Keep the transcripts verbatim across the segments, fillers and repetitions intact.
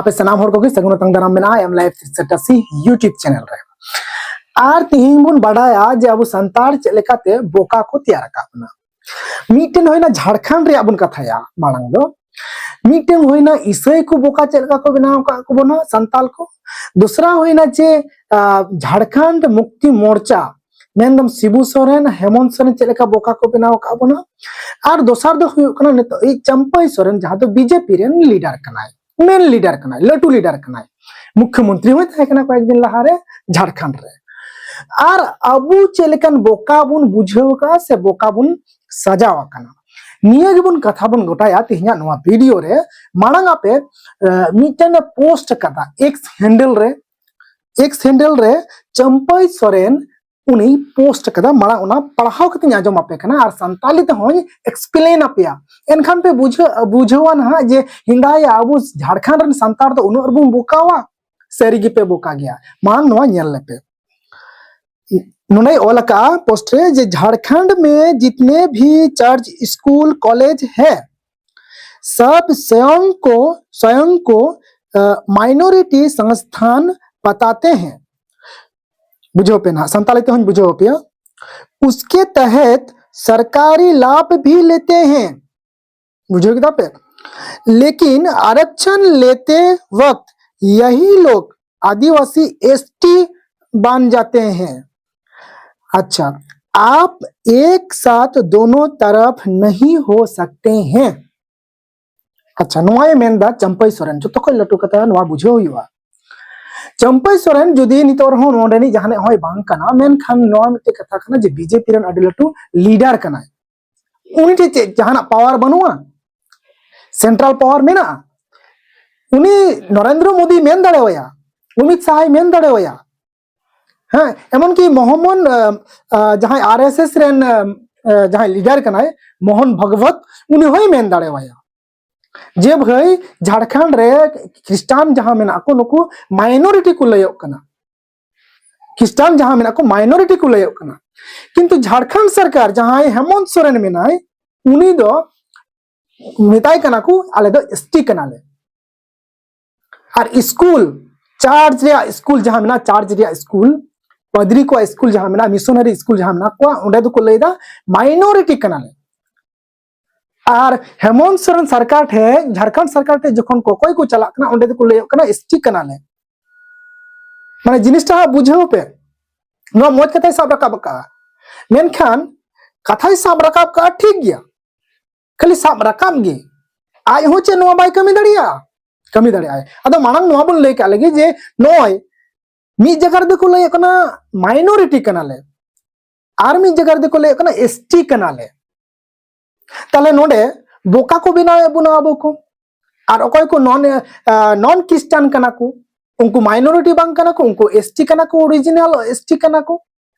ᱟᱯᱮ ᱥᱟᱱᱟᱢ ᱦᱚᱲ ᱠᱚᱜᱮ ᱥᱟᱹᱜᱩᱱ ᱟᱛᱟᱝ ᱫᱟᱨᱟᱢ ᱢᱮᱱᱟᱜᱼᱟ M life three sixty YouTube channel ᱨᱮ᱾ ᱟᱨ ᱛᱮᱦᱮᱧ ᱵᱚᱱ ᱵᱟᱰᱟᱭᱟ ᱡᱮ ᱟᱵᱚ ᱥᱟᱱᱛᱟᱲ ᱪᱮᱫ ᱞᱮᱠᱟᱛᱮ ᱵᱚᱠᱟ ᱠᱚ ᱛᱮᱭᱟᱨ ᱟᱠᱟᱫ ᱵᱚᱱᱟ᱾ ᱢᱤᱫᱴᱮᱱ ᱦᱩᱭᱱᱟ ᱡᱷᱟᱲᱠᱷᱚᱸᱰ ᱨᱮᱭᱟᱜ ᱵᱚᱱ ᱠᱟᱛᱷᱟᱭᱟ ᱢᱟᱲᱟᱝ ᱫᱚ, ᱢᱤᱫᱴᱮᱱ ᱦᱩᱭᱱᱟ ᱤᱥᱟᱹᱭ ᱠᱚ ᱵᱚᱠᱟ ᱪᱮᱫ ᱞᱮᱠᱟ ᱠᱚ ᱵᱮᱱᱟᱣ ᱟᱠᱟᱫ ᱠᱚ ᱵᱚᱱᱟ ᱥᱟᱱᱛᱟᱞ ᱠᱚ, ᱫᱚᱥᱨᱟ ᱦᱩᱭᱱᱟ ᱡᱮ ᱟᱸ, ᱡᱷᱟᱲᱠᱷᱚᱸᱰ ᱢᱩᱠᱛᱤ ᱢᱳᱨᱪᱟ ᱢᱮᱱᱫᱚ ᱥᱤᱵᱩ ᱥᱚᱨᱮᱱ, ᱦᱮᱢᱚᱱᱛ ᱥᱚᱨᱮᱱ ᱪᱮᱫ ᱞᱮᱠᱟ ᱵᱚᱠᱟ ᱠᱚ ᱵᱮᱱᱟᱣ ᱟᱠᱟᱫ ᱵᱚᱱᱟ, ᱟᱨ ᱫᱚᱥᱟᱨ ᱫᱚ ᱦᱩᱭᱩᱜ ᱠᱟᱱᱟ ᱱᱤᱛᱚᱜ ᱤᱡ ᱪᱟᱢᱯᱟᱹᱭ ᱥᱚᱨᱮᱱ, ᱡᱟᱦᱟᱸ ᱫᱚ ᱵᱤᱡᱮᱯᱤ ᱨᱮᱱ ᱞᱤᱰᱟᱨ ᱠᱟᱱᱟᱭ, ᱢᱮᱱ ᱞᱤᱰᱟᱨ ᱠᱟᱱᱟᱭ, ᱞᱟᱹᱴᱩ ᱞᱤᱰᱟᱨ ᱠᱟᱱᱟᱭ, ᱢᱩᱠᱷᱭᱚᱢᱚᱱᱛᱨᱤ ᱦᱚᱸᱭ ᱛᱟᱦᱮᱸ ᱠᱟᱱᱟ ᱠᱚᱭᱮᱠ ᱫᱤᱱ ᱞᱟᱦᱟᱨᱮ ᱡᱷᱟᱲᱠᱷᱚᱸᱰ ᱨᱮ᱾ ᱟᱨ ᱟᱵᱚ ᱪᱮᱫ ᱞᱮᱠᱟᱱ ᱵᱚᱠᱟ ᱵᱚᱱ ᱵᱩᱡᱷᱟᱹᱣ ᱟᱠᱟᱫᱼᱟ ᱥᱮ ᱵᱚᱠᱟ ᱵᱚᱱ ᱥᱟᱡᱟᱣ ᱟᱠᱟᱱᱟ, ᱱᱤᱭᱟᱹ ᱜᱮᱵᱚᱱ ᱠᱟᱛᱷᱟ ᱵᱚᱱ ᱜᱚᱴᱟᱭᱟ ᱛᱮᱦᱮᱧᱟᱜ ᱱᱚᱣᱟ ᱵᱷᱤᱰᱤᱭᱳ ᱨᱮ᱾ ᱢᱟᱲᱟᱝ ᱟᱯᱮ ᱟᱸ, ᱢᱤᱫᱴᱮᱱ ᱮ ᱯᱳᱥᱴ ᱟᱠᱟᱫᱟ ᱮᱠᱥ ᱦᱮᱱᱰᱮᱞ ᱨᱮ, ᱮᱠᱥ ᱦᱮᱱᱰᱮᱞ ᱨᱮ ᱪᱟᱢᱯᱟᱹᱭ ᱥᱚᱨᱮᱱ ᱩᱱᱤ ᱯᱳᱥᱴ ᱟᱠᱟᱫᱟ᱾ ᱢᱟᱲᱟᱝ ᱚᱱᱟ ᱯᱟᱲᱦᱟᱣ ᱠᱟᱛᱮᱧ ᱟᱸᱡᱚᱢ ᱟᱯᱮ ᱠᱟᱱᱟ ᱟᱨ ᱥᱟᱱᱛᱟᱞᱤ ᱛᱮᱦᱚᱸᱧ ᱮᱠᱥᱯᱞᱮᱱ ᱟᱯᱮᱭᱟ, ᱮᱱᱠᱷᱟᱱ ᱯᱮ ᱵᱩᱡᱷᱟᱹᱣ ᱵᱩᱡᱷᱟᱹᱣᱟ ᱱᱟᱦᱟᱜ ᱡᱮ ᱦᱮᱸᱫᱟᱭᱟ ᱟᱵᱚ ᱡᱷᱟᱲᱠᱷᱚᱸᱰ ᱨᱮᱱ ᱥᱟᱱᱛᱟᱲ ᱫᱚ ᱩᱱᱟᱹᱜ ᱨᱮᱵᱚᱱ ᱵᱚᱠᱟᱣᱟ, ᱥᱟᱹᱨᱤ ᱜᱮᱯᱮ ᱵᱚᱠᱟ ᱜᱮᱭᱟ᱾ ᱢᱟᱲᱟᱝ ᱱᱚᱣᱟ ᱧᱮᱞ ᱞᱮᱯᱮ᱾ ᱱᱚᱰᱮᱭ ᱚᱞ ᱟᱠᱟᱫᱼᱟ ᱯᱳᱥᱴ ᱨᱮ ᱡᱮ ᱡᱷᱟᱲᱠᱷᱚᱸᱰ ᱢᱮ ᱡᱤᱛᱱᱮ ᱵᱷᱤ ᱪᱟᱨᱪ ᱥᱠᱩᱞ ᱠᱚᱞᱮᱡᱽ ᱦᱮ ᱥᱟᱵ ᱥᱚᱭᱚᱝ ᱠᱚ ᱥᱚᱭᱚᱝ ᱠᱚ ᱢᱟᱭᱱᱚᱨᱤᱴᱤ ᱥᱚᱝᱥᱛᱷᱟᱱ ᱵᱟᱛᱟᱛᱮ ᱦᱮ᱾ ᱵᱩᱡᱷᱟᱹᱣ ᱯᱮ ᱱᱟᱦᱟᱜ, ᱥᱟᱱᱛᱟᱲᱤ ᱛᱮᱦᱚᱧ ᱵᱩᱡᱷᱟᱹᱣ ᱟᱯᱮᱭᱟ᱾ ᱩᱥᱠᱮ ᱛᱟᱦᱮᱛ ᱥᱚᱨᱠᱟᱨᱤ ᱞᱟᱵᱷ ᱵᱷᱤ ᱞᱮᱛᱮ ᱦᱮ, ᱵᱩᱡᱷᱟᱹᱣ ᱠᱮᱫᱟ ᱯᱮ? ᱞᱮᱠᱤᱱ ᱟᱨᱟᱠᱪᱷᱟᱱ ᱞᱮᱛᱮ ᱣᱟᱠᱛ ᱭᱟᱦᱤ ᱞᱳᱜ ᱟᱫᱤᱵᱟᱥᱤ ᱮᱥᱴᱤ ᱵᱟᱱ ᱡᱟᱛᱮ ᱦᱮ᱾ ᱟᱪᱪᱷᱟ, ᱟᱯ ᱮᱠ ᱥᱟᱛᱷ ᱫᱳᱱᱳ ᱛᱟᱨᱟᱯᱷ ᱱᱟᱦᱤ ᱦᱳ ᱥᱟᱠᱛᱮ ᱦᱮ᱾ ᱟᱪᱪᱷᱟ, ᱱᱚᱣᱟᱭ ᱢᱮᱱᱫᱟ ᱪᱟᱢᱯᱟᱹᱭ ᱥᱚᱨᱮᱱ, ᱡᱚᱛᱚ ᱠᱷᱚᱱ ᱞᱟᱹᱴᱩ ᱠᱟᱛᱷᱟ ᱱᱚᱣᱟ ᱵᱩᱡᱷᱟᱹᱣ ᱦᱩᱭᱩᱜᱼᱟ᱾ ᱪᱟᱢᱯᱟᱹᱭ ᱥᱚᱨᱮᱱ ᱡᱩᱫᱤ ᱱᱤᱛᱚᱜ ᱨᱮᱦᱚᱸ ᱱᱚᱰᱮᱱᱤᱡ ᱡᱟᱦᱟᱱᱤᱡ ᱦᱚᱸᱭ ᱵᱟᱝ ᱠᱟᱱᱟ, ᱢᱮᱱᱠᱷᱟᱱ ᱱᱚᱣᱟ ᱢᱤᱫᱴᱮᱡ ᱠᱟᱛᱷᱟ ᱠᱟᱱᱟ ᱡᱮ ᱵᱤᱡᱮᱯᱤ ᱨᱮᱱ ᱟᱹᱰᱤ ᱞᱟᱹᱴᱩ ᱞᱤᱰᱟᱨ ᱠᱟᱱᱟᱭ᱾ ᱩᱱᱤ ᱴᱷᱮᱱ ᱪᱮᱫ ᱡᱟᱦᱟᱱᱟᱜ ᱯᱟᱣᱟᱨ ᱵᱟᱹᱱᱩᱜᱼᱟ? ᱥᱮᱱᱴᱨᱟᱞ ᱯᱟᱣᱟᱨ ᱢᱮᱱᱟᱜᱼᱟ? ᱩᱱᱤ ᱱᱚᱨᱮᱱᱫᱨᱚ ᱢᱳᱫᱤ ᱢᱮᱱ ᱫᱟᱲᱮᱣᱟᱭᱟ, ᱚᱢᱤᱛ ᱥᱟᱦᱟᱭ ᱢᱮᱱ ᱫᱟᱲᱮᱣᱟᱭᱟ, ᱦᱮᱸ, ᱮᱢᱚᱱᱠᱤ ᱢᱳᱦᱚᱢᱚᱱ ᱡᱟᱦᱟᱸᱭ ᱟᱨ ᱮᱥ ᱮᱥ ᱨᱮᱱ ᱡᱟᱦᱟᱸᱭ ᱞᱤᱰᱟᱨ ᱠᱟᱱᱟᱭ, ᱢᱳᱦᱚᱱ ᱵᱷᱚᱜᱚᱵᱚᱛ, ᱩᱱᱤ ᱦᱚᱸᱭ ᱢᱮᱱ ᱫᱟᱲᱮᱣᱟᱭᱟ ᱡᱮ ᱵᱷᱟᱹᱭ, ᱡᱷᱟᱲᱠᱷᱚᱸᱰ ᱨᱮ ᱠᱷᱨᱤᱥᱴᱟᱱ ᱡᱟᱦᱟᱸ ᱢᱮᱱᱟᱜ ᱠᱚ, ᱱᱩᱠᱩ ᱢᱟᱭᱱᱚᱨᱤᱴᱤ ᱠᱚ ᱞᱟᱹᱭᱚᱜ ᱠᱟᱱᱟ᱾ ᱠᱷᱨᱤᱥᱴᱟᱱ ᱡᱟᱦᱟᱸ ᱢᱮᱱᱟᱜ ᱠᱚ ᱢᱟᱭᱱᱚᱨᱤᱴᱤ ᱠᱚ ᱞᱟᱹᱭᱚᱜ ᱠᱟᱱᱟ᱾ ᱠᱤᱱᱛᱩ ᱡᱷᱟᱲᱠᱷᱚᱸᱰ ᱥᱚᱨᱠᱟᱨ ᱡᱟᱦᱟᱸᱭ ᱦᱮᱢᱚᱱᱛ ᱥᱚᱨᱮᱱ ᱢᱮᱱᱟᱭ, ᱩᱱᱤ ᱫᱚ ᱢᱮᱛᱟᱭ ᱠᱟᱱᱟ ᱠᱚ ᱟᱞᱮ ᱫᱚ ᱮᱥᱴᱤ ᱠᱟᱱᱟᱞᱮ᱾ ᱟᱨ ᱥᱠᱩᱞ, ᱪᱟᱨᱪ ᱨᱮᱭᱟᱜ ᱥᱠᱩᱞ ᱡᱟᱦᱟᱸ ᱢᱮᱱᱟᱜᱼᱟ, ᱪᱟᱨᱪ ᱨᱮᱭᱟᱜ ᱥᱠᱩᱞ, ᱯᱟᱫᱽᱨᱤ ᱠᱚᱣᱟᱜ ᱥᱠᱩᱞ ᱡᱟᱦᱟᱸ ᱢᱮᱱᱟᱜᱼᱟ, ᱢᱤᱥᱚᱱᱟᱨᱤ ᱥᱠᱩᱞ ᱡᱟᱦᱟᱸ ᱢᱮᱱᱟᱜ ᱠᱚᱣᱟ, ᱚᱸᱰᱮ ᱫᱚᱠᱚ ᱞᱟᱹᱭᱫᱟ ᱢᱟᱭᱱᱚᱨᱤᱴᱤ ᱠᱟᱱᱟᱞᱮ᱾ ᱟᱨ ᱦᱮᱢᱚᱱᱛ ᱥᱚᱨᱮᱱ ᱥᱚᱨᱠᱟᱨ ᱴᱷᱮᱱ, ᱡᱷᱟᱲᱠᱷᱚᱸᱰ ᱥᱚᱨᱠᱟᱨ ᱴᱷᱮᱱ ᱡᱚᱠᱷᱚᱱ ᱠᱚᱠᱚᱭ ᱠᱚ ᱪᱟᱞᱟᱜ ᱠᱟᱱᱟ, ᱚᱸᱰᱮ ᱫᱚᱠᱚ ᱞᱟᱹᱭᱚᱜ ᱠᱟᱱᱟ ᱮᱥᱴᱤ ᱠᱟᱱᱟᱞᱮ᱾ ᱢᱟᱱᱮ ᱡᱤᱱᱤᱥᱴᱟ ᱦᱟᱸᱜ ᱵᱩᱡᱷᱟᱹᱣ ᱯᱮ, ᱱᱚᱣᱟ ᱢᱚᱡᱽ ᱠᱟᱛᱷᱟᱭ ᱥᱟᱵ ᱨᱟᱠᱟᱵ ᱟᱠᱟᱫᱼᱟ᱾ ᱢᱮᱱᱠᱷᱟᱱ ᱠᱟᱛᱷᱟᱭ ᱥᱟᱵ ᱨᱟᱠᱟᱵ ᱠᱟᱜᱼᱟ ᱴᱷᱤᱠ ᱜᱮᱭᱟ, ᱠᱷᱟᱹᱞᱤ ᱥᱟᱵ ᱨᱟᱠᱟᱵ ᱜᱮ, ᱟᱡ ᱦᱚᱸ ᱪᱮᱫ ᱱᱚᱣᱟ ᱵᱟᱭ ᱠᱟᱹᱢᱤ ᱫᱟᱲᱮᱭᱟᱜᱼᱟ? ᱠᱟᱹᱢᱤ ᱫᱟᱲᱮᱭᱟᱜᱼᱟᱭ᱾ ᱟᱫᱚ ᱢᱟᱲᱟᱝ ᱱᱚᱣᱟ ᱵᱚᱱ ᱞᱟᱹᱭ ᱠᱟᱜ ᱞᱮᱜᱮ ᱡᱮ ᱱᱚᱜᱼᱚᱭ ᱢᱤᱫ ᱡᱟᱭᱜᱟ ᱨᱮᱫᱚ ᱠᱚ ᱞᱟᱹᱭᱮᱫ ᱠᱟᱱᱟ ᱢᱟᱭᱱᱚᱨᱤᱴᱤ ᱠᱟᱱᱟᱞᱮ, ᱟᱨ ᱢᱤᱫ ᱡᱟᱭᱜᱟ ᱨᱮᱫᱚ ᱠᱚ ᱞᱟᱹᱭᱮᱫ ᱠᱟᱱᱟ ᱮᱥᱴᱤ ᱠᱟᱱᱟᱞᱮ᱾ ᱛᱟᱦᱞᱮ ᱱᱚᱰᱮ ᱵᱚᱠᱟ ᱠᱚ ᱵᱮᱱᱟᱣᱮᱫ ᱵᱚᱱᱟ ᱟᱵᱚ ᱠᱚ᱾ ᱟᱨ ᱚᱠᱚᱭ ᱠᱚ ᱱᱚᱱ, ᱱᱚᱱ ᱠᱷᱨᱤᱥᱴᱟᱱ ᱠᱟᱱᱟ ᱠᱚ, ᱩᱱᱠᱩ ᱢᱟᱭᱱᱚᱨᱤᱴᱤ ᱵᱟᱝ ᱠᱟᱱᱟ ᱠᱚ, ᱩᱱᱠᱩ ᱮᱥᱴᱤ ᱠᱟᱱᱟ ᱠᱚ, ᱚᱨᱤᱡᱤᱱᱟᱞ ᱮᱥᱴᱤ ᱠᱟᱱᱟ ᱠᱚ᱾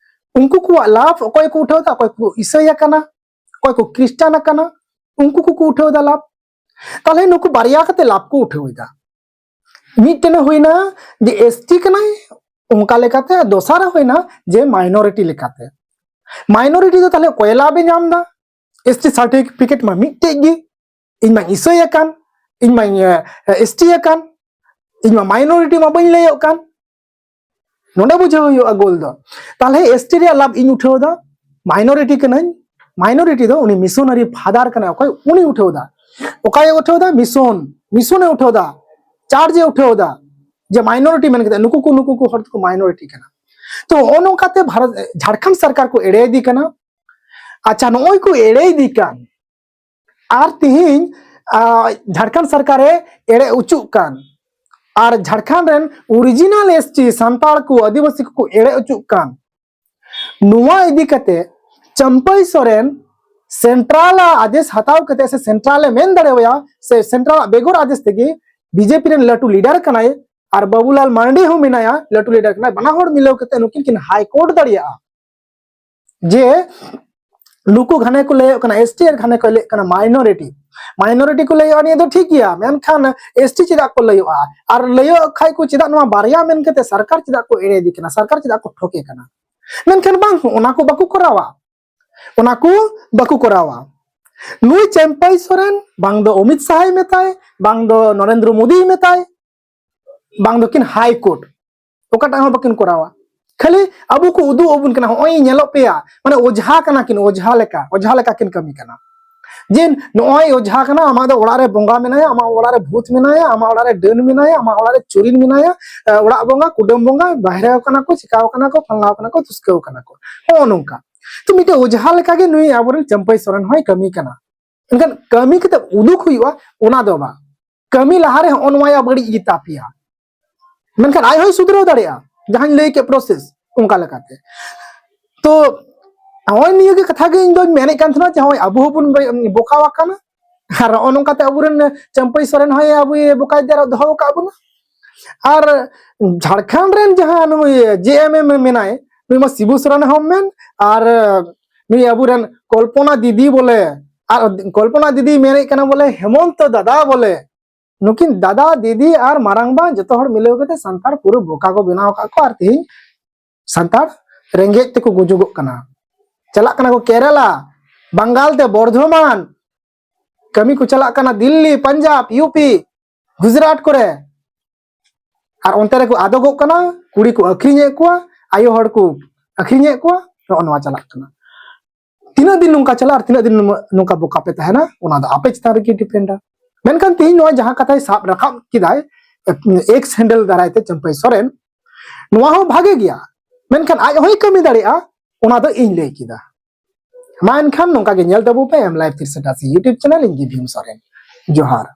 ᱩᱱᱠᱩ ᱠᱚᱣᱟᱜ ᱞᱟᱵᱷ ᱚᱠᱚᱭ ᱠᱚ ᱩᱴᱷᱟᱹᱣ ᱮᱫᱟ? ᱚᱠᱚᱭ ᱠᱚ ᱤᱥᱟᱹᱭ ᱟᱠᱟᱱᱟ, ᱚᱠᱚᱭ ᱠᱚ ᱠᱷᱨᱤᱥᱴᱟᱱ ᱟᱠᱟᱱᱟ, ᱩᱱᱠᱩ ᱠᱚᱠᱚ ᱩᱴᱷᱟᱹᱣ ᱮᱫᱟ ᱞᱟᱵᱷ᱾ ᱛᱟᱦᱞᱮ ᱱᱩᱠᱩ ᱵᱟᱨᱭᱟ ᱠᱟᱛᱮ ᱞᱟᱵᱷ ᱠᱚ ᱩᱴᱷᱟᱹᱣ ᱮᱫᱟ᱾ ᱢᱤᱫᱴᱮᱱ ᱦᱩᱭᱱᱟ ᱡᱮ ᱮᱥᱴᱤ ᱠᱟᱱᱟᱭ, ᱚᱱᱠᱟ ᱞᱮᱠᱟᱛᱮ ᱫᱚᱥᱟᱨ ᱦᱩᱭᱱᱟ ᱡᱮ ᱢᱟᱭᱱᱚᱨᱤᱴᱤ ᱞᱮᱠᱟᱛᱮ᱾ ᱢᱟᱭᱱᱚᱨᱤᱴᱤ ᱫᱚ ᱛᱟᱦᱞᱮ ᱚᱠᱚᱭ ᱞᱟᱵᱷ ᱮ ᱧᱟᱢ ᱮᱫᱟ? ᱮᱥᱴᱤ ᱥᱟᱨᱴᱤᱯᱷᱤᱠᱮᱴ ᱢᱟ ᱢᱤᱫᱴᱮᱡ ᱜᱮ, ᱤᱧ ᱢᱟᱧ ᱤᱥᱟᱹᱭ ᱟᱠᱟᱱ, ᱤᱧ ᱢᱟᱧ ᱮᱥᱴᱤ ᱟᱠᱟᱱ, ᱤᱧ ᱢᱟ ᱢᱟᱭᱱᱚᱨᱤᱴᱤ ᱢᱟ ᱵᱟᱹᱧ ᱞᱟᱹᱭᱚᱜ ᱠᱟᱱ᱾ ᱱᱚᱰᱮ ᱵᱩᱡᱷᱟᱹᱣ ᱦᱩᱭᱩᱜᱼᱟ ᱜᱳᱞ ᱫᱚ᱾ ᱛᱟᱦᱞᱮ ᱮᱥᱴᱤ ᱨᱮᱭᱟᱜ ᱞᱟᱵᱷ ᱤᱧ ᱩᱴᱷᱟᱹᱣ ᱮᱫᱟ, ᱢᱟᱭᱱᱚᱨᱤᱴᱤ ᱠᱟᱹᱱᱟᱹᱧ, ᱢᱟᱭᱱᱚᱨᱤᱴᱤ ᱫᱚ ᱩᱱᱤ ᱢᱤᱥᱚᱱᱟᱨᱤ ᱯᱷᱟᱫᱟᱨ ᱠᱟᱱᱟᱭ, ᱚᱠᱚᱭ? ᱩᱱᱤ ᱩᱴᱷᱟᱹᱣ ᱮᱫᱟ᱾ ᱚᱠᱚᱭᱮ ᱩᱴᱷᱟᱹᱣ ᱮᱫᱟ? ᱢᱤᱥᱚᱱ, ᱢᱤᱥᱚᱱᱮ ᱩᱴᱷᱟᱹᱣ ᱮᱫᱟ, ᱪᱟᱨᱡᱽ ᱮ ᱩᱴᱷᱟᱹᱣ ᱮᱫᱟ ᱡᱮ ᱢᱟᱭᱱᱚᱨᱤᱴᱤ ᱢᱮᱱ ᱠᱟᱛᱮ ᱱᱩᱠᱩ ᱠᱚ, ᱱᱩᱠᱩ ᱠᱚ ᱦᱚᱲ ᱫᱚᱠᱚ ᱢᱟᱭᱱᱚᱨᱤᱴᱤ ᱠᱟᱱᱟ᱾ ᱛᱚ ᱱᱚᱜᱼᱚ ᱱᱚᱝᱠᱟᱛᱮ ᱵᱷᱟᱨᱚᱛ, ᱡᱷᱟᱲᱠᱷᱚᱸᱰ ᱥᱚᱨᱠᱟᱨ ᱠᱚ ᱮᱲᱮᱭᱮᱫᱤ ᱠᱟᱱᱟ᱾ ᱟᱪᱪᱷᱟ, ᱱᱚᱜᱼᱚᱭ ᱠᱚ ᱮᱲᱮᱭᱮᱫᱤ ᱠᱟᱱ, ᱟᱨ ᱛᱤᱦᱤᱧ, ᱟ, ᱡᱷᱟᱲᱠᱷᱚᱸᱰ ᱥᱚᱨᱠᱟᱨᱮ ᱮᱲᱮ ᱚᱪᱚᱜ ᱠᱟᱱ, ᱟᱨ ᱡᱷᱟᱲᱠᱷᱚᱸᱰ ᱨᱮᱱ ᱚᱨᱤᱡᱤᱱᱟᱞ ᱮᱥᱴᱤ ᱥᱟᱱᱛᱟᱲ ᱠᱚ, ᱟᱹᱫᱤᱵᱟᱹᱥᱤ ᱠᱚᱠᱚ ᱮᱲᱮ ᱚᱪᱚᱜ ᱠᱟᱱ, ᱱᱚᱣᱟ ᱤᱫᱤ ᱠᱟᱛᱮ ᱪᱟᱢᱯᱟᱹᱭ ᱥᱚᱨᱮᱱ ᱥᱮᱱᱴᱨᱟᱞ ᱟᱜ ᱟᱫᱮᱥ ᱦᱟᱛᱟᱣ ᱠᱟᱛᱮ ᱥᱮ ᱥᱮᱱᱴᱨᱟᱞ ᱮ ᱢᱮᱱ ᱫᱟᱲᱮᱣᱟᱭᱟ ᱥᱮ ᱥᱮᱱᱴᱨᱟᱞ ᱟᱜ ᱵᱮᱜᱚᱨ ᱟᱫᱮᱥ ᱛᱮᱜᱮ ᱵᱤᱡᱮᱯᱤ ᱨᱮᱱ ᱞᱟᱹᱴᱩ ᱞᱤᱰᱟᱨ ᱠᱟᱱᱟᱭ, ᱟᱨ ᱵᱟᱵᱩᱞᱟᱞ ᱢᱟᱨᱰᱤ ᱦᱚᱸ ᱢᱮᱱᱟᱭᱟ, ᱞᱟᱹᱴᱩ ᱞᱤᱰᱟᱨ ᱠᱟᱱᱟᱭ, ᱵᱟᱱᱟ ᱦᱚᱲ ᱢᱤᱞᱟᱹᱣ ᱠᱟᱛᱮ ᱱᱩᱠᱤᱱ ᱠᱤᱱ ᱦᱟᱭ ᱠᱳᱨᱴ ᱫᱟᱲᱮᱭᱟᱜᱼᱟ᱾ ᱡᱮ ᱱᱩᱠᱩ ᱜᱷᱟᱱᱮ ᱠᱚ ᱞᱟᱹᱭᱚᱜ ᱠᱟᱱᱟ ᱮᱥᱴᱤ ᱟᱨ ᱜᱷᱟᱱᱮ ᱠᱚ ᱞᱟᱹᱭᱚᱜ ᱠᱟᱱᱟ ᱢᱟᱭᱱᱚᱨᱤᱴᱤ, ᱢᱟᱭᱱᱚᱨᱤᱴᱤ ᱠᱚ ᱞᱟᱹᱭᱚᱜᱼᱟ, ᱱᱤᱭᱟᱹ ᱫᱚ ᱴᱷᱤᱠ ᱜᱮᱭᱟ, ᱢᱮᱱᱠᱷᱟᱱ ᱮᱥᱴᱤ ᱪᱮᱫᱟᱜ ᱠᱚ ᱞᱟᱹᱭᱚᱜᱼᱟ? ᱟᱨ ᱞᱟᱹᱭᱚᱜ ᱠᱷᱟᱡ ᱠᱚ ᱪᱮᱫᱟᱜ ᱱᱚᱣᱟ ᱵᱟᱨᱭᱟ ᱢᱮᱱ ᱠᱟᱛᱮ ᱥᱚᱨᱠᱟᱨ ᱪᱮᱫᱟᱜ ᱠᱚ ᱮᱲᱮᱭᱮᱫᱤ ᱠᱟᱱᱟ, ᱥᱚᱨᱠᱟᱨ ᱪᱮᱫᱟᱜ ᱠᱚ ᱴᱷᱚᱠᱮ ᱠᱟᱱᱟ? ᱢᱮᱱᱠᱷᱟᱱ ᱵᱟᱝ, ᱚᱱᱟ ᱠᱚ ᱵᱟᱠᱚ ᱠᱚᱨᱟᱣᱟ, ᱚᱱᱟ ᱠᱚ ᱵᱟᱠᱚ ᱠᱚᱨᱟᱣᱟ᱾ ᱱᱩᱭ ᱪᱟᱢᱯᱟᱹᱭ ᱥᱚᱨᱮᱱ ᱵᱟᱝ ᱫᱚ ᱚᱢᱤᱛ ᱥᱟᱦᱟᱭ ᱢᱮᱛᱟᱭ, ᱵᱟᱝ ᱫᱚ ᱱᱚᱨᱮᱱᱫᱨᱚ ᱢᱳᱫᱤᱭ ᱢᱮᱛᱟᱭ, ᱵᱟᱝ ᱫᱚᱠᱤᱱ ᱦᱟᱭ ᱠᱳᱨᱴ, ᱚᱠᱟᱴᱟᱜ ᱦᱚᱸ ᱵᱟᱹᱠᱤᱱ ᱠᱚᱨᱟᱣᱟ᱾ ᱠᱷᱟᱹᱞᱤ ᱟᱵᱚ ᱠᱚ ᱩᱫᱩᱜ ᱟᱵᱚᱱ ᱠᱟᱱᱟ, ᱦᱚᱸᱜᱼᱚᱭ ᱧᱮᱞᱚᱜ ᱯᱮᱭᱟ, ᱢᱟᱱᱮ ᱚᱡᱷᱟ ᱠᱟᱱᱟ ᱠᱤᱱ, ᱚᱡᱷᱟ ᱞᱮᱠᱟ, ᱚᱡᱷᱟ ᱞᱮᱠᱟ ᱠᱤᱱ ᱠᱟᱹᱢᱤ ᱠᱟᱱᱟ᱾ ᱡᱮ ᱱᱚᱜᱼᱚᱭ ᱚᱡᱷᱟ ᱠᱟᱱᱟ, ᱟᱢᱟᱜ ᱫᱚ ᱚᱲᱟᱜ ᱨᱮ ᱵᱚᱸᱜᱟ ᱢᱮᱱᱟᱭᱟ, ᱟᱢᱟᱜ ᱚᱲᱟᱜ ᱨᱮ ᱵᱷᱩᱛ ᱢᱮᱱᱟᱭᱟ, ᱟᱢᱟᱜ ᱚᱲᱟᱜ ᱨᱮ ᱰᱟᱹᱱ ᱢᱮᱱᱟᱭᱟ, ᱟᱢᱟᱜ ᱚᱲᱟᱜ ᱨᱮ ᱪᱩᱨᱤᱱ ᱢᱮᱱᱟᱭᱟ, ᱮ, ᱚᱲᱟᱜ ᱵᱚᱸᱜᱟ, ᱠᱩᱰᱟᱹᱢ ᱵᱚᱸᱜᱟ, ᱵᱟᱦᱨᱮ ᱠᱟᱱᱟ ᱠᱚ, ᱪᱤᱠᱟᱣ ᱠᱟᱱᱟ ᱠᱚ, ᱯᱷᱟᱞᱱᱟᱣ ᱠᱟᱱᱟ ᱠᱚ, ᱛᱩᱥᱠᱟᱹᱣ ᱠᱟᱱᱟ ᱠᱚ, ᱦᱚᱸᱜᱼᱚ ᱱᱚᱝᱠᱟ᱾ ᱛᱚ ᱢᱤᱫᱴᱮᱱ ᱚᱡᱷᱟ ᱞᱮᱠᱟᱜᱮ ᱱᱩᱭ ᱟᱵᱚᱨᱮᱱ ᱪᱟᱹᱢᱯᱟᱹᱭ ᱥᱚᱨᱮᱱ ᱦᱚᱸᱭ ᱠᱟᱹᱢᱤ ᱠᱟᱱᱟ᱾ ᱢᱮᱱᱠᱷᱟᱱ ᱠᱟᱹᱢᱤ ᱠᱟᱛᱮ ᱩᱫᱩᱜ ᱦᱩᱭᱩᱜᱼᱟ, ᱚᱱᱟ ᱫᱚ ᱵᱟᱝ᱾ ᱠᱟᱹᱢᱤ ᱞᱟᱦᱟᱨᱮ ᱦᱚᱸᱜᱼᱚ ᱱᱚᱣᱟ ᱭᱟ ᱵᱟᱹᱲᱤᱡ ᱜᱮᱛᱟ ᱯᱮᱭᱟ, ᱢᱮᱱᱠᱷᱟᱱ ᱟᱡ ᱦᱚᱸᱭ ᱥᱩᱫᱷᱨᱟᱹᱣ ᱫᱟᱲᱮᱭᱟᱜᱼᱟ, ᱡᱟᱦᱟᱸᱧ ᱞᱟᱹᱭ ᱠᱮᱫ ᱯᱨᱚᱥᱮᱥ ᱚᱱᱠᱟ ᱞᱮᱠᱟᱛᱮ᱾ ᱛᱚ ᱱᱚᱜᱼᱚᱭ ᱱᱤᱭᱟᱹ ᱜᱮ ᱠᱟᱛᱷᱟ ᱜᱮ ᱤᱧ ᱫᱚᱧ ᱢᱮᱱᱮᱫ ᱠᱟᱱ ᱛᱟᱦᱮᱱᱟ ᱡᱮ ᱦᱚᱸᱜᱼᱚᱭ ᱟᱵᱚ ᱦᱚᱸᱵᱚᱱ ᱵᱚᱠᱟᱣ ᱟᱠᱟᱱᱟ, ᱟᱨ ᱱᱚᱜᱼᱚ ᱱᱚᱝᱠᱟᱛᱮ ᱟᱵᱚᱨᱮᱱ ᱪᱟᱹᱢᱯᱟᱹᱭ ᱥᱚᱨᱮᱱ ᱦᱚᱸᱭ ᱟᱵᱚᱭ ᱵᱚᱠᱟᱭ ᱫᱚᱦᱚ ᱟᱠᱟᱫ ᱵᱚᱱᱟ᱾ ᱟᱨ ᱡᱷᱟᱲᱠᱷᱚᱸᱰ ᱨᱮᱱ ᱡᱟᱦᱟᱸ ᱱᱩᱭ ᱡᱮ ᱮᱢ ᱮᱢ ᱢᱮᱱᱟᱭ, ᱱᱩᱭ ᱢᱟ ᱥᱤᱵᱩ ᱥᱚᱨᱮᱱ ᱦᱚᱸ ᱢᱮᱱ, ᱟᱨ ᱱᱩᱭ ᱟᱵᱚᱨᱮᱱ ᱠᱚᱞᱯᱚᱱᱟ ᱫᱤᱫᱤ ᱵᱚᱞᱮ, ᱟᱨ ᱠᱚᱞᱯᱚᱱᱟ ᱫᱤᱫᱤ ᱢᱮᱱᱮᱫ ᱠᱟᱱᱟ ᱵᱚᱞᱮ ᱦᱮᱢᱚᱱᱛᱚ ᱫᱟᱫᱟ ᱵᱚᱞᱮ, ᱱᱩᱠᱤᱱ ᱫᱟᱫᱟ, ᱫᱤᱫᱤ ᱟᱨ ᱢᱟᱨᱟᱝᱵᱟ ᱡᱚᱛᱚ ᱦᱚᱲ ᱢᱤᱞᱟᱹᱣ ᱠᱟᱛᱮ ᱥᱟᱱᱛᱟᱲ ᱯᱩᱨᱟᱹ ᱵᱚᱠᱟ ᱠᱚ ᱵᱮᱱᱟᱣ ᱟᱠᱟᱫ ᱠᱚᱣᱟ᱾ ᱟᱨ ᱛᱮᱦᱮᱧ ᱥᱟᱱᱛᱟᱲ ᱨᱮᱸᱜᱮᱡ ᱛᱮᱠᱚ ᱜᱩᱡᱩᱜᱚᱜ ᱠᱟᱱᱟ, ᱪᱟᱞᱟᱜ ᱠᱟᱱᱟ ᱠᱚ ᱠᱮᱨᱟᱞᱟ, ᱵᱟᱝᱜᱟᱞ ᱛᱮ ᱵᱚᱨᱫᱷᱚᱢᱟᱱ, ᱠᱟᱹᱢᱤ ᱠᱚ ᱪᱟᱞᱟᱜ ᱠᱟᱱᱟ ᱫᱤᱞᱞᱤ, ᱯᱟᱧᱡᱟᱵᱽ, ᱤᱭᱩ ᱯᱤ, ᱜᱩᱡᱽᱨᱟᱴ ᱠᱚᱨᱮ᱾ ᱟᱨ ᱚᱱᱛᱮ ᱨᱮᱠᱚ ᱟᱫᱚᱜᱚᱜ ᱠᱟᱱᱟ, ᱠᱩᱲᱤ ᱠᱚ ᱟᱹᱠᱷᱨᱤᱧᱮᱫ ᱠᱚᱣᱟ, ᱟᱭᱳ ᱦᱚᱲ ᱠᱚ ᱟᱹᱠᱷᱨᱤᱧᱮᱫ ᱠᱚᱣᱟ᱾ ᱱᱚᱜᱼᱚ ᱱᱚᱣᱟ ᱪᱟᱞᱟᱜ ᱠᱟᱱᱟ᱾ ᱛᱤᱱᱟᱹᱜ ᱫᱤᱱ ᱱᱚᱝᱠᱟ ᱪᱟᱞᱟᱜᱼᱟ ᱟᱨ ᱛᱤᱱᱟᱹᱜ ᱫᱤᱱ ᱱᱚᱝᱠᱟ ᱵᱚᱠᱟ ᱯᱮ ᱛᱟᱦᱮᱱᱟ, ᱚᱱᱟ ᱫᱚ ᱟᱯᱮ ᱪᱮᱛᱟᱱ ᱨᱮᱜᱮ ᱰᱤᱯᱮᱱᱰᱟ᱾ ᱢᱮᱱᱠᱷᱟᱱ ᱛᱮᱦᱮᱧ ᱱᱚᱣᱟ ᱡᱟᱦᱟᱸ ᱠᱟᱛᱷᱟᱭ ᱥᱟᱵ ᱨᱟᱠᱟᱵ ᱠᱮᱫᱟᱭ, ᱮᱠᱥ ᱦᱮᱱᱰᱮᱞ ᱫᱟᱨᱟᱭ ᱛᱮ ᱪᱟᱹᱢᱯᱟᱹᱭ ᱥᱚᱨᱮᱱ, ᱱᱚᱣᱟ ᱦᱚᱸ ᱵᱷᱟᱜᱮ ᱜᱮᱭᱟ, ᱢᱮᱱᱠᱷᱟᱱ ᱟᱡ ᱦᱚᱸᱭ ᱠᱟᱹᱢᱤ ᱫᱟᱲᱮᱭᱟᱜᱼᱟ, ᱚᱱᱟ ᱫᱚ ᱤᱧ ᱞᱟᱹᱭ ᱠᱮᱫᱟ᱾ ᱢᱟ ᱮᱱᱠᱷᱟᱱ ᱱᱚᱝᱠᱟ ᱜᱮ ᱧᱮᱞ ᱛᱟᱵᱚ ᱯᱮ M Live three sixty YouTube channel, ᱤᱧ ᱜᱮ ᱵᱷᱤᱢ ᱥᱚᱨᱮᱱ᱾ ᱡᱚᱦᱟᱨ᱾